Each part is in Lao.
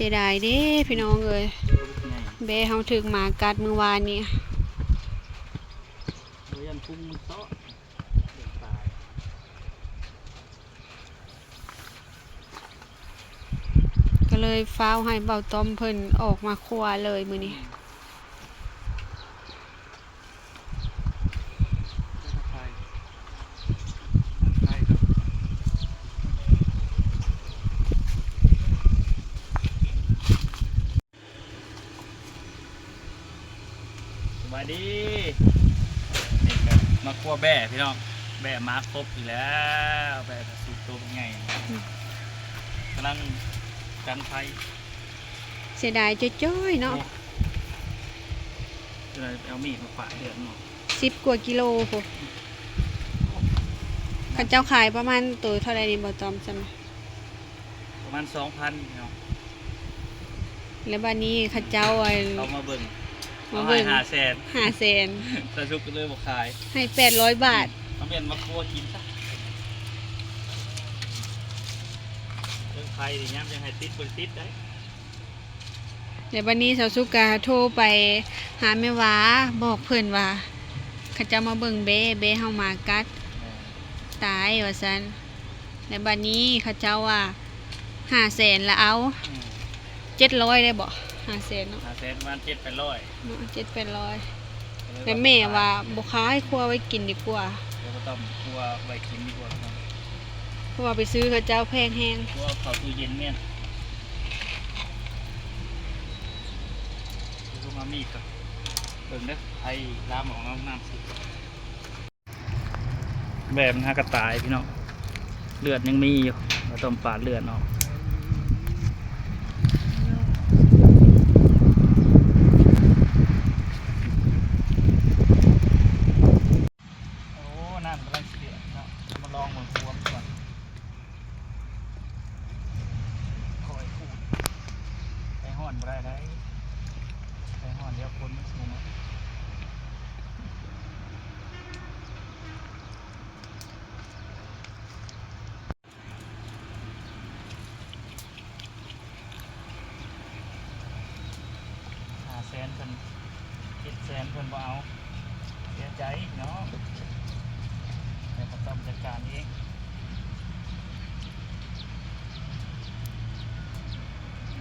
ສຍດາຍເດ້ພີ່ນ້ອງເອີຍ ແບ້ເຮົາຖືກໝາກັດມື້ວານນີ້ ບໍ່ຢ້ານພຸງມັນເຊາະ ກໍເລີຍຟ້າວໃຫ້ເບົາຕ້ອມເພິ່ນອອກມາຄົວເລີຍມື້ນີ້. ສະບາຍດີ ນີ້ກໍມາຄົວແບ້ພີ່ນ້ອງ ແບ້ມາຄົບອີກແລ້ວ ແບ້ກໍສຸກໂຕບັກໃຫຍ່ ອືມ ກຳລັງດັງໄຟ. ເສຍດາຍຈ້ອຍໆເນາະ ໂອ້ ເສຍດາຍ ໄປເອົາມີດມາປາດເລືອດເນາະ ສິບກວ່າກິໂລພຸ້ນ ເຂົາເຈົ້າຂາຍປະມານໂຕເທົ່າໃດນີ້ ບໍ່ຕ້ອມ ຊ່ຳ ປະມານສອງພັນເນາະ ແລ້ວບາດນີ້ເຂົາເຈົ້າ ອັນ ເຂົາມາເບິ່ງ ມາເບິ່ງ ເຂົາໃຫ້ຫ້າແສນ ຫ້າແສນ ສາວສຸກກໍເລີຍບໍ່ຂາຍ ໃຫ້ແປດຮ້ອຍບາດ ເອົາແມ່ນມາຄົວກິນຊະ ເລື່ອງໄຟນີ້ຍາມຢາກໃຫ້ຕິດບໍ່ໄດ້ຕິດໄດ໋. ແລ້ວບາດນີ້ສາວສຸກກະໂທໄປຫາແມ່ວາ ບອກເພິ່ນວ່າ ເຂົາເຈົ້າມາເບິ່ງແບ້ ແບ້ເຮົາໝາກັດ ຕາຍວ່າຊັ້ນ ແລ້ວບາດນີ້ເຂົາເຈົ້າວ່າຫ້າແສນລະເອົາ ອືມ ເຈັດຮ້ອຍໄດ້ບໍ່ ຫ້າແສນເນາະ ຫ້າແສນປະມານເຈັດແປດຮ້ອຍ ເນາະ ເຈັດແປດຮ້ອຍ ແລ້ວແມ່ວ່າບໍ່ຂາຍ ຄົວໄວ້ກິນດີກວ່າ ແລ້ວກໍຕ້ອງຄົວໄວ້ກິນດີກວ່າ ເພາະວ່າໄປຊື້ເຂົາເຈົ້າແພງແຮງ ຄົວເຂົ້າຕູ້ເຢັນແມ່ນ ເບິ່ງເດີ ໄອລາມອອກນອກນ້ຳຊິ. ແບ້ມັນຫາກະຕາຍພີ່ນ້ອງ ເລືອດຍັງມີຢູ່ ເຮົາຕ້ອງປາດເລືອດອອກ. ໂອ້ ນ້ຳກຳລັງຊິເດືອດເນາະ ມາລອງເບິ່ງຄວາມກ່ອນ. ຄ່ອຍຂູດ ໄຟຮ້ອນບໍ່ໄດ້ໃດ໋ ໄຟຮ້ອນດຽວຄົນມັນຊິບໍ່ໝົດ. ຫ້າແສນເພິ່ນ ເຈັດແສນເພິ່ນບໍ່ເອົາ ເສຍໃຈເນາະ ແຕ່ກໍຕ້ອງຈັດການເອງ.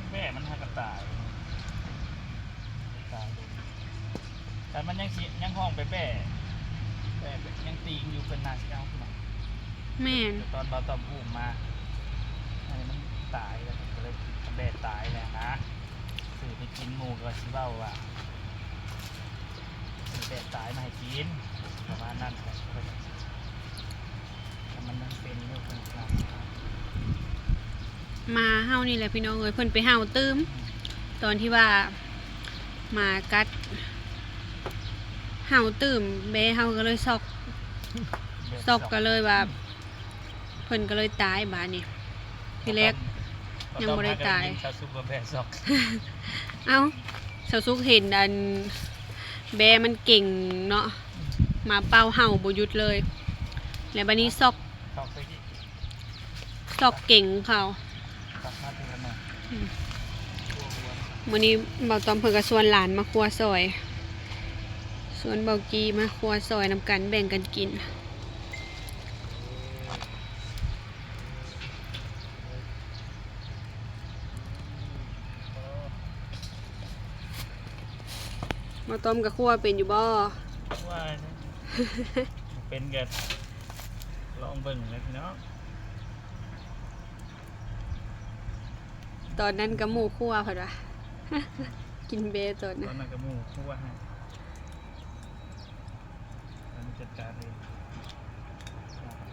ແບ້ມັນຫາກະຕາຍ ຕາຍເດ້ ຄັນມັນຍັງຊິ ຍັງຮ້ອງແບ້ໆ ແບ້ຍັງຕີງຢູ່ ເພິ່ນໜ້າຊິເອົາຂຶ້ນມາ. ແມ່ນ ແຕ່ຕອນບ່າວຕ້ອມອຸ້ມມາ ອັນນີ້ມັນຕາຍແລ້ວ ເພິ່ນກໍເລີຍ ແບ້ຕາຍແລ້ວນະ ຊື້ໄປກິນ ໝູ່ກໍຊິເວົ້າວ່າ ຊື້ແບ້ຕາຍມາໃຫ້ກິນ ປະມານນັ້ນແຫຼະ. ມັນຍັງເປັນຢູ່ ເພິ່ນກໍ ໝາເຮົານີ້ແຫຼະພີ່ນ້ອງເອີຍ ເພິ່ນໄປເຫົ່າຕື່ມ ຕອນທີ່ວ່າໝາກັດ ເຫົ່າຕື່ມ ແບ້ເຮົາກໍເລີຍຊັອກ ຊັອກກໍເລີຍວ່າ ເພິ່ນກໍເລີຍຕາຍບາດນີ້ ທີແລກຍັງບໍ່ໄດ້ຕາຍ ສາວສຸກວ່າແບ້ຊັອກ ເອົ້າ ສາວສຸກເຫັນອັນ ແບ້ມັນເກັ່ງເນາະ ໝາເປົ້າເຫົ່າບໍ່ຢຸດເລີຍ ແລ້ວບາດນີ້ຊັອກ ຊັອກເກັ່ງເຂົາ. ອືມ ມື້ນີ້ບ່າວຕ້ອມເພິ່ນກໍຊວນຫຼານມາຄົວຊ່ອຍ ຊວນບ່າວກີ້ມາຄົວຊ່ອຍນຳກັນ ແບ່ງກັນກິນ. ບ່າວຕ້ອມກໍຄົວເປັນຢູ່ບໍ່? ຄົວເປັນກໍລອງເບິ່ງແຫຼະພີ່ນ້ອງ. ຕອນນັ້ນກໍໝູ່ຄົວເພິ່ນວ່າ ກິນເບຕອນນັ້ນ ຕອນນັ້ນກໍໝູ່ຄົວໃຫ້ ອັນນີ້ຈັດການເອງ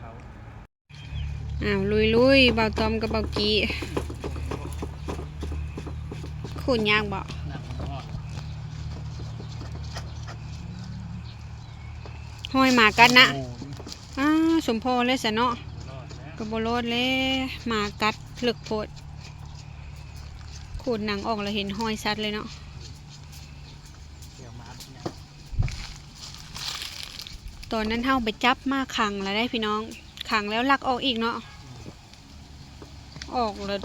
ເອົາ ລຸຍໆ ບ່າວຕ້ອມກັບບ່າວກີ້ ຂູດຍາກບໍ່? ຮອຍໝາກັດນະ ໂອ້ຍ ອ້າ ສົມພໍເລີຍຊະເນາະ ກໍບໍ່ລອດແລ້ວ ໝາກັດເລິກໂພດ ຂູດໜັງອອກແລ້ວເຫັນຮອຍຊັດເລີຍເນາະ. ຕອນນັ້ນເຮົາໄປຈັບມາຂັງແລ້ວເດ້ພີ່ນ້ອງ ຂັງແລ້ວລັກອອກອີກເນາະ ອອກແລ້ວ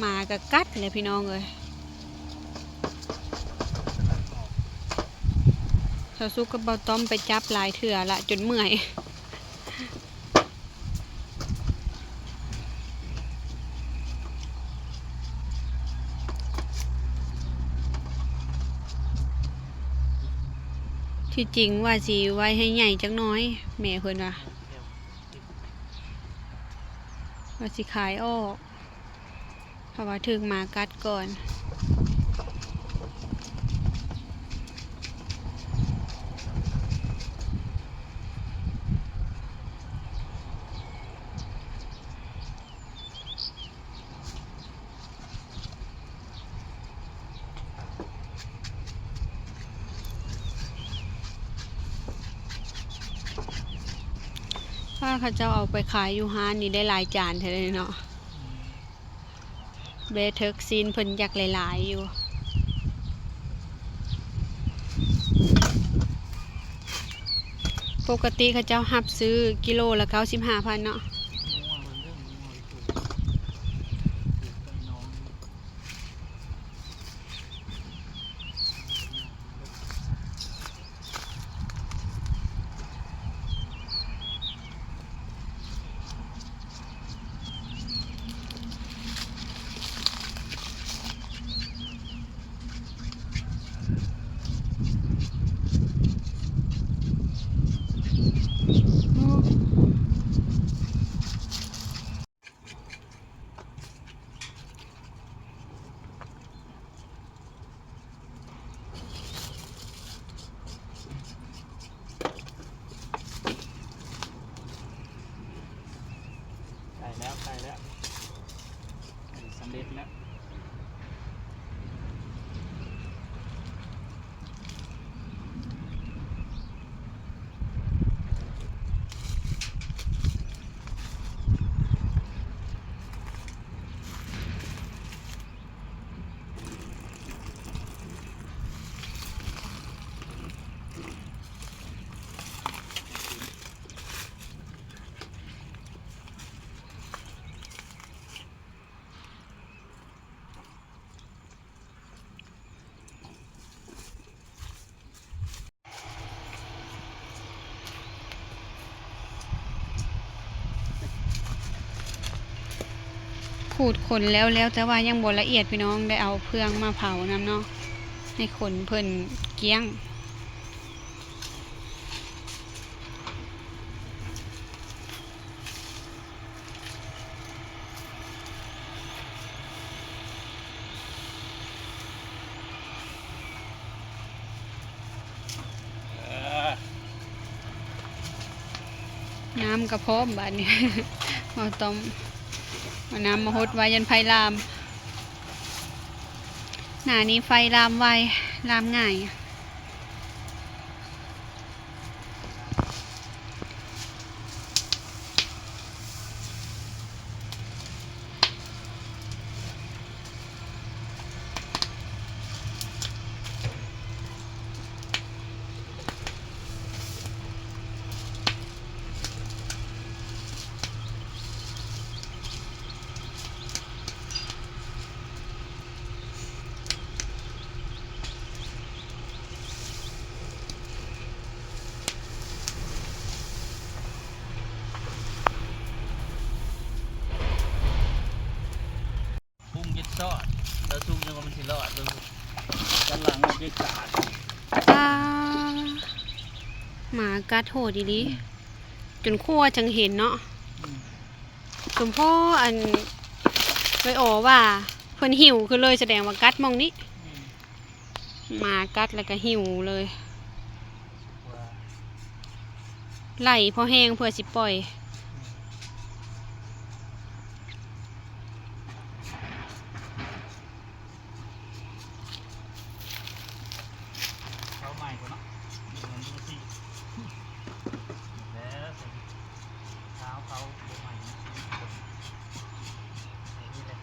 ໝາກໍກັດແຫຼະພີ່ນ້ອງເອີຍ. ສາວສຸກກັບບ່າວຕ້ອມໄປຈັບຫຼາຍເທື່ອລະ ຈົນເມື່ອຍ. ທີ່ຈິງວ່າຊິໄວ້ໃຫ້ໃຫຍ່ຈັກໜ້ອຍ ແມ່ເພິ່ນວ່າ ວ່າຊິຂາຍອອກ ເພາະວ່າຖືກໝາກັດກ່ອນ. ຖ້າເຂົາເຈົ້າເອົາໄປຂາຍຢູ່ຮ້ານນີ້ໄດ້ຫຼາຍຈານແທ້ເດເນາະ. ເບເທິກຊີ້ນເພິ່ນຢາກຫຼາຍໆຢູ່. ປົກກະຕິເຂົາເຈົ້າຮັບຊື້ກິໂລລະເກົ້າສິບຫ້າພັນເນາະ. ໃກ້ແລ້ວ ໃກ້ແລ້ວ ສຳເລັດແລ້ວ. ຂູດຂົນແລ້ວໆ ແຕ່ວ່າຍັງບໍ່ລະອຽດພີ່ນ້ອງ ໄດ້ເອົາເຟືອງມາເຜົານຳເນາະ ໃຫ້ຂົນເພິ່ນກ້ຽງ. ນ້ຳກະພ້ອມບາດນີ້ ເຮົາຕ້ອງເອົານ້ຳມາຫົດໄວ້ ຢ້ານໄຟລາມ. ໜ້ານີ້ໄຟລາມໄວ ລາມງ່າຍ. ປຸງຈົນຊອດ ແລ້ວສຸກຍັງວ່າມັນຊິລອດເບິ່ງ ກຳລັງເອົາເບກາດ. ປາ ໝາກັດໂຫດອີ່ຫຼີ ອືມ ຈົນຄົວຈັ່ງເຫັນເນາະ. ອືມ ສົມພໍອັນ ເອື້ອຍອໍວ່າ ເພິ່ນຫິວຂຶ້ນເລີຍ ສະແດງວ່າກັດໝ່ອງນີ້. ອືມ ໝາກັດແລ້ວກະຫິວເລີຍ ໄລ່ພໍແຮງເພື່ອຊິປ່ອຍ. ເຂົ້າໃໝ່ກ່ອນເນາະ ເອົາມືສີດແລ້ວ ເອົາເຂົ້າບໍ່ໃໝ່ນະ ໃສ່ນີ້ແຫຼະ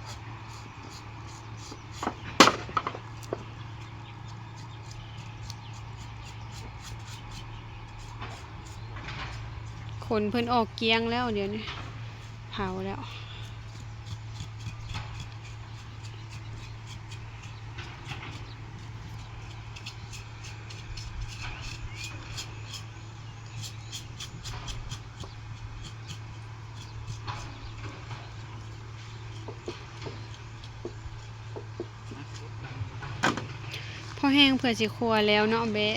ຂົນເພິ່ນອອກກ້ຽງແລ້ວ ດຽວນີ້ເຜົາແລ້ວ. ແຫ້ງເພື່ອຊິຂົ້ວແລ້ວເນາະ ແບ້.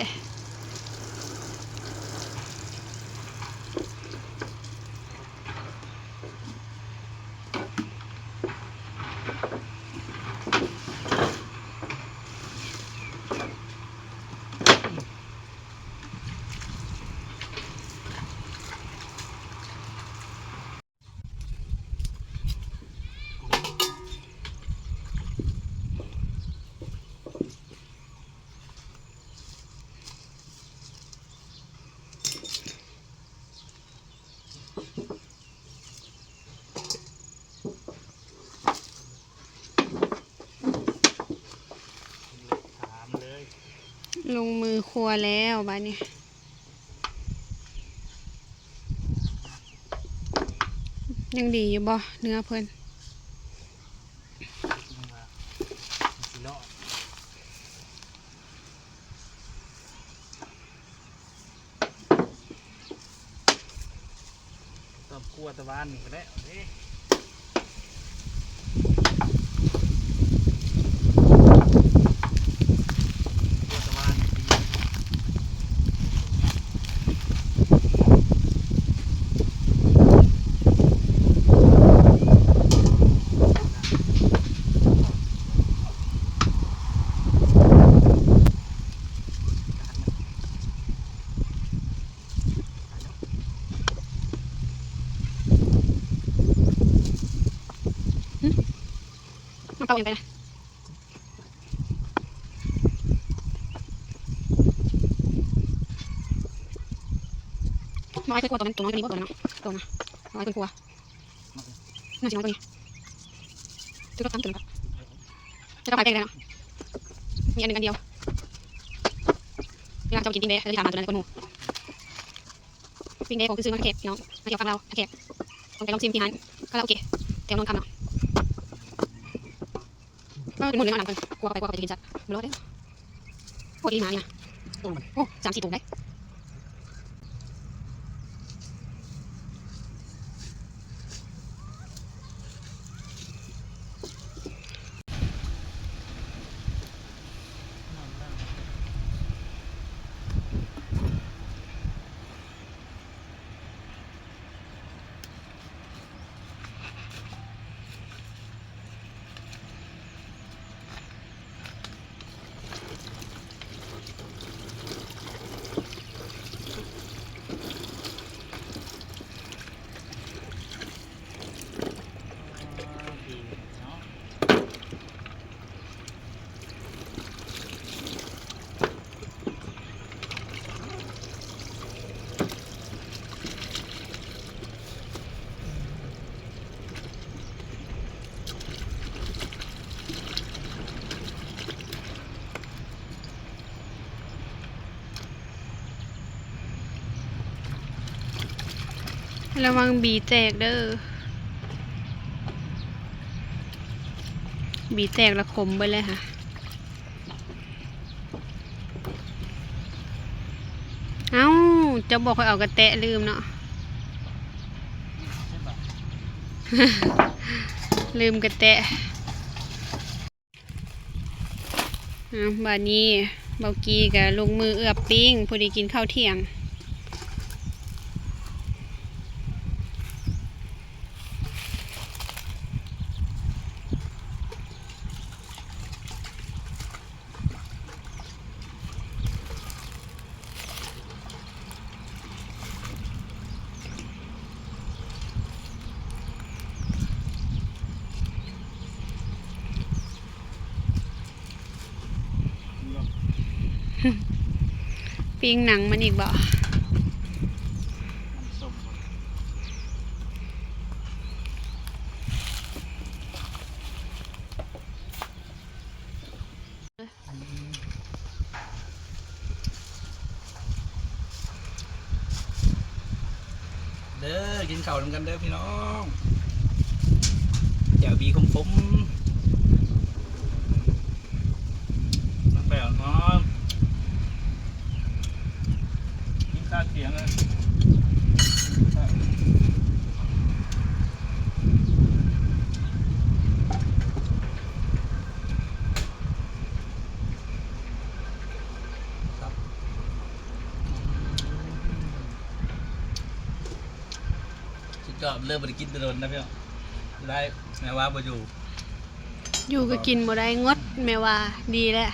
ລົງມືຄົວແລ້ວບາດນີ້. ຍັງດີຢູ່ບໍ່ເນື້ອເພິ່ນ? ຕ້ອງຂົ້ວແຕ່ວານນີ້ກໍໄດ້ເດ້. ຫຶ ມາເປົ່າເອງໄປນະ. ນ້ອຍຄືກົວໂຕນັ້ນ ໂຕນ້ອຍກວ່ານີ້ບໍ່ ໂຕນັ້ນເນາະ ໂຕນະ ນ້ອຍເກີນກົວ ໜ້າຊິນ້ອຍກວ່ານີ້ ຄືລົດຕຳຕົວນີ້ ແຕ່ເຈົ້າຂາຍແພງແລ້ວເນາະ ມີອັນໜຶ່ງອັນດຽວ ເວລາເຈົ້າກິນປີ້ງແດ່ ແລ້ວຊິຖາມຫາໂຕນັ້ນກວ່າໝູ່. ປີ້ງແດ່ຂອງຊື່ໆ ມາແຂກ ພີ່ນ້ອງ ມາທ່ຽວຝັ່ງລາວ ແຂກ ຕ້ອງໄປລອງຊີມທີ່ຮ້ານຄາຣາໂອເກະ ແຖວໂນນຄຳເນາະ. ເອີ ເປັນໝູ່ເລີຍເນາະ ໜັງເພິ່ນ ກົວເຂົ້າໄປ ກົວເຂົ້າໄປຈະກິນຈັດ ບໍ່ລອດເດ້. ໂອ້ ດີມານີ້ນະ ໂອ້ ສາມສີ່ໂຕໄດ໋. ລະວັງບີແຕກເດີ້ ບີແຕກລະຂົມເບິດເລີຍຫະ. ເອົ້າ ເຈົ້າບອກຂ້ອຍເອົາກະແຕະ ລືມເນາະ ລືມກະແຕະ. ອາ ບາດນີ້ເບົາກີກະລົງມືເອືອບປີ້ງ ພໍດີກິນເຂົ້າທ່ຽງ. ປີ້ງໜັງມັນອີກບໍ? ເດີ ກິນເຂົ້ານຳກັນເດີພີ່ນ້ອງ ແຈ່ວບີຂົມໆ ແບບນັ້ນ ກິນຄາສຽງເລີຍ. ກໍເລີ່ມບໍ່ໄດ້ກິນແຕ່ດົນນະພີ່ນ້ອງ ຫຼາຍແມ່ວ່າບໍ່ຢູ່ ຢູ່ກໍກິນບໍ່ໄດ້ ງົດແມ່ວ່າ ດີແລ້ວ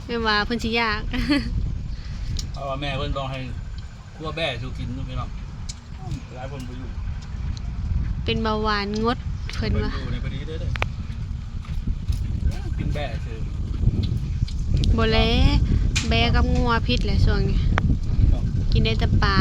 ແມ່ວ່າເພິ່ນຊິຢາກ ເພາະວ່າແມ່ເພິ່ນບອກໃຫ້ ຂົ້ວແບ້ສູ່ກິນຢູ່ພີ່ນ້ອງ ຫຼາຍຄົນບໍ່ຢູ່ ເປັນເບົາຫວານງົດເພິ່ນວ່າ ຢູ່ໃນພໍດີເດີ້ ກິນແບ້ຊື່ ບໍ່ແລ ແບ້ກັບງົວພິດແຫຼະຊ່ວງນີ້ ກິນໄດ້ແຕ່ປາ